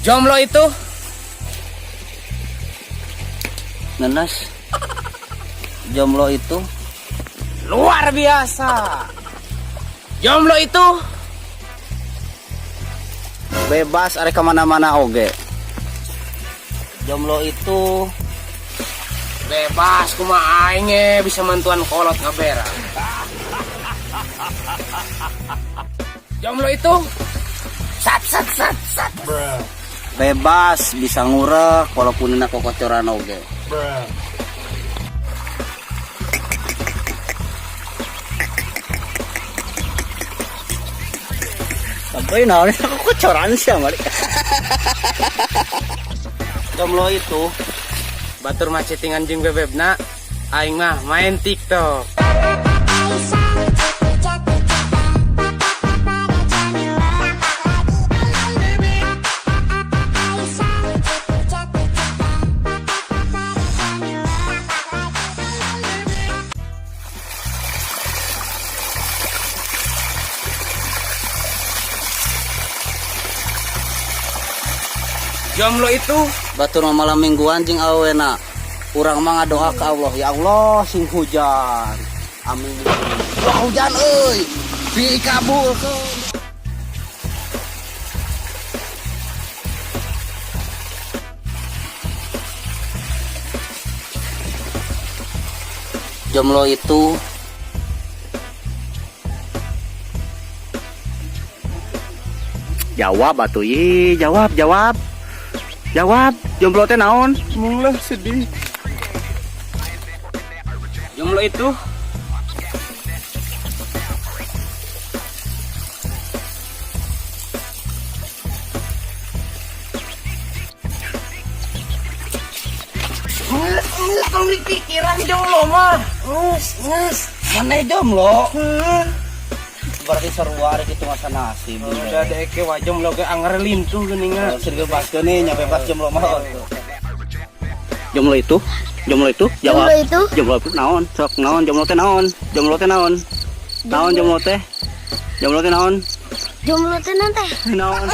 Jomblo itu Ngenes. Jomblo itu luar biasa. Jomblo itu bebas arek kemana-mana oge. Jomblo itu bebas kumaha aing ge bisa mantuan kolot ngabera. Jomblo itu sat sat sat sat. Bebas bisa ngurek walaupun dina kokocoran oge. Sampai naon kokocoran sih amari. Jomblo itu batur mah chattingan jeung bebebna, aing mah main TikTok. Jomblo itu batur mah malam mingguan jeung awena. Urang mah ngadoa ka Allah, ya Allah sing hujan. Amin. Wah hujan euy. Dikabulkeun. Jomblo itu Jawab atuh ih, jawab, jawab. Jawab, jomblo teh naon? Munglah sedih. Jomblo itu nges nges tong dipikiran jomblo mah. Nges nges. Mana jomblo? Berarti seru ari kitu masa nasib. Udah ada eke wah jomblo ge anger lintuh geuningan. Sering bebas nih, nya bebas jomblo mah. Jomblo itu, jomblo itu, jawab. Jomblo itu? Jomblo itu naon? Sok naon jomblo teh naon? Jomblo teh naon? Naon jomblo teh? Jomblo teh naon? Jomblo teh naon teh? Naon?